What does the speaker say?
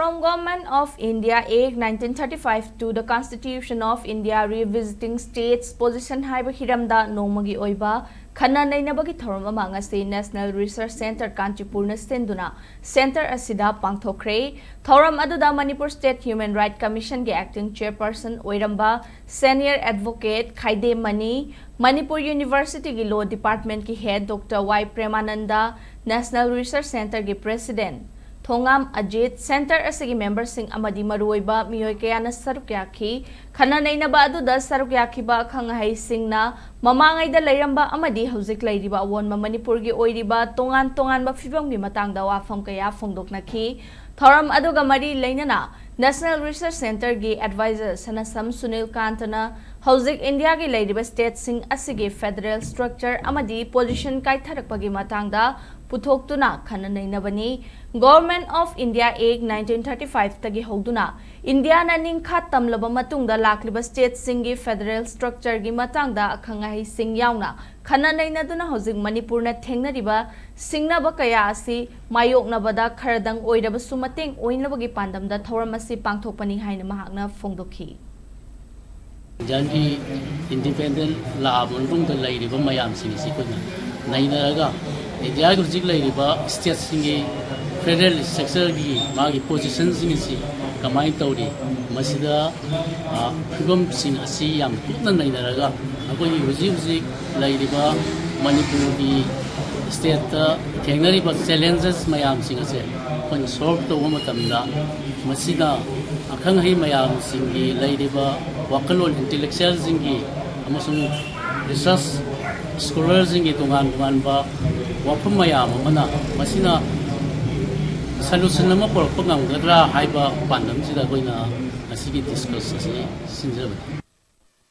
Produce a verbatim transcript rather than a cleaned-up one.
From Government of India Act nineteen thirty-five to the Constitution of India Revisiting States Position ꯍꯥꯏꯕ ꯍꯤꯔꯝꯗ ꯅꯣꯡꯃꯒꯤ ꯑꯣꯏꯕ ꯈꯟꯅ ꯅꯩꯅꯕꯒꯤ ꯊꯧꯔꯝ ꯑꯃ ꯉꯁꯤ National Research Centre ꯀꯥꯟꯆꯤꯄꯨꯔꯅ ꯁꯤꯟꯗꯨꯅ centre ꯑꯁꯤꯗ ꯄꯥꯡꯊꯣꯛꯈ꯭ꯔꯦ꯫ ꯊꯧꯔꯝ ꯑꯗꯨꯗ Manipur State Human Rights Commission ꯒꯤ acting chairperson ꯑꯣꯏꯔꯝꯕ senior advocate Khaidem Mani, Manipur University ꯒꯤ Law Department ꯀꯤ head Doctor Y Premananda, National Research Centre ꯒꯤ president ꯊꯣꯉꯥꯝ ꯑꯖꯤꯠ, centre ꯑꯁꯤꯒꯤ member ꯁꯤꯡ ꯑꯃꯗꯤ ꯃꯔꯨꯑꯣꯏꯕ ꯃꯤꯑꯣꯏ ꯀꯌꯥꯅ ꯁꯔꯨꯛ ꯌꯥꯈꯤ꯫ ꯈꯟꯅ ꯅꯩꯅꯕ ꯑꯗꯨꯗ ꯁꯔꯨꯛ ꯌꯥꯈꯤꯕ ꯑꯈꯪ ꯑꯍꯩꯁꯤꯡꯅ ꯃꯃꯥꯡꯉꯩꯗ ꯂꯩꯔꯝꯕ ꯑꯃꯗꯤ ꯍꯧꯖꯤꯛ ꯂꯩꯔꯤꯕ ꯑꯑꯣꯟꯕ ꯃꯅꯤꯄꯨꯔꯒꯤ ꯑꯣꯏꯔꯤꯕ ꯇꯣꯉꯥꯟ ꯇꯣꯉꯥꯟꯕ ꯐꯤꯕꯝꯒꯤ ꯃꯇꯥꯡꯗ ꯋꯥꯐꯝ ꯀꯌꯥ ꯐꯣꯡꯗꯣꯛꯅꯈꯤ꯫ ꯊꯧꯔꯝ ꯑꯗꯨꯒ ꯃꯔꯤ ꯂꯩꯅꯅ National Research Centre ꯒꯤ advisor ꯁꯅꯁꯝ ꯁꯨꯅꯤꯜ ꯀꯥꯟꯇꯅ ꯍꯧꯖꯤꯛ ꯏꯟꯗꯤꯌꯥꯒꯤ ꯂꯩꯔꯤꯕ state ꯁꯤꯡ ꯑꯁꯤꯒꯤ federal structure ꯑꯃꯗꯤ position ꯀꯥꯏꯊꯔꯛꯄꯒꯤ ꯃꯇꯥꯡꯗ ꯄꯨꯊꯣꯛꯇꯨꯅ ꯈꯟꯅ ꯅꯩꯅꯕꯅꯤ꯫ Government of India Act nineteen thirty-five ꯇꯒꯤ ꯍꯧꯗꯨꯅ ꯏꯟꯗꯤꯌꯥꯅ ꯅꯤꯡꯈꯥ ꯇꯝꯂꯕ ꯃꯇꯨꯡꯗ ꯂꯥꯛꯂꯤꯕ state ꯁꯤꯡꯒꯤ federal structure ꯒꯤ ꯃꯇꯥꯡꯗ ꯑꯈꯪ ꯑꯍꯩꯁꯤꯡ ꯌꯥꯎꯅ ꯈꯟꯅ ꯅꯩꯅꯗꯨꯅ ꯍꯧꯖꯤꯛ ꯃꯅꯤꯄꯨꯔꯅ ꯊꯦꯡꯅꯔꯤꯕ ꯁꯤꯡꯅꯕ ꯀꯌꯥ ꯑꯁꯤ ꯃꯥꯌꯣꯛꯅꯕꯗ ꯈꯔꯗꯪ ꯑꯣꯏꯔꯕꯁꯨ ꯃꯇꯦꯡ ꯑꯣꯏꯅꯕꯒꯤ ꯄꯥꯟꯗꯝꯗ ꯊꯧꯔꯝ ꯑꯁꯤ ꯄꯥꯡꯊꯣꯛꯄꯅꯤ ꯍꯥꯏꯅ ꯃꯍꯥꯛꯅ ꯐꯣꯡꯗꯣꯛꯈꯤ꯫ ꯏꯟꯗꯤꯌꯥꯒꯤ independent ꯂꯥꯛꯑꯕ ꯃꯇꯨꯡꯗ ꯂꯩꯔꯤꯕ ꯃꯌꯥꯝꯁꯤꯡ ꯑꯁꯤ ꯑꯩꯈꯣꯏꯅ ꯅꯩꯅꯔꯒ ꯏꯟꯗꯤꯌꯥꯒꯤ ꯍꯧꯖꯤꯛ ꯂꯩꯔꯤꯕ state ꯁꯤꯡꯒꯤ federal structure ꯒꯤ ꯃꯥꯒꯤ position ꯁꯤꯡ ꯑꯁꯤ ꯀꯃꯥꯏꯅ ꯇꯧꯔꯤ, ꯃꯁꯤꯗ ꯐꯤꯕꯝꯁꯤꯡ ꯑꯁꯤ ꯌꯥꯝ ꯀꯨꯞꯅ ꯅꯩꯅꯔꯒ ꯑꯩꯈꯣꯏꯒꯤ ꯍꯧꯖꯤꯛ ꯍꯧꯖꯤꯛ ꯂꯩꯔꯤꯕ ꯃꯅꯤꯄꯨꯔꯒꯤ state ꯇ ꯊꯦꯡꯅꯔꯤꯕ challenges ꯃꯌꯥꯝꯁꯤꯡ ꯑꯁꯦ ꯑꯩꯈꯣꯏꯅ solve ꯇꯧꯕ ꯃꯇꯝꯗ ꯃꯁꯤꯗ ꯑꯈꯪ ꯑꯍꯩ ꯃꯌꯥꯝꯁꯤꯡꯒꯤ ꯂꯩꯔꯤꯕ ꯋꯥꯈꯜꯂꯣꯟ intellectual ꯁꯤꯡꯒꯤ ꯑꯃꯁꯨꯡ research scholar ꯁꯤꯡꯒꯤ ꯇꯣꯉꯥꯟ ꯇꯣꯉꯥꯟꯕ ꯋꯥꯐꯝ ꯃꯌꯥꯝ ꯑꯃꯅ ꯃꯁꯤꯅ solution ꯑꯃ ꯄꯨꯔꯛꯄ ꯉꯝꯒꯗ꯭ꯔꯥ ꯍꯥꯏꯕ ꯄꯥꯟꯗꯝꯁꯤꯗ ꯑꯩꯈꯣꯏꯅ ꯉꯁꯤꯒꯤ discuss ꯑꯁꯤ ꯁꯤꯟꯖꯕꯅꯤ꯫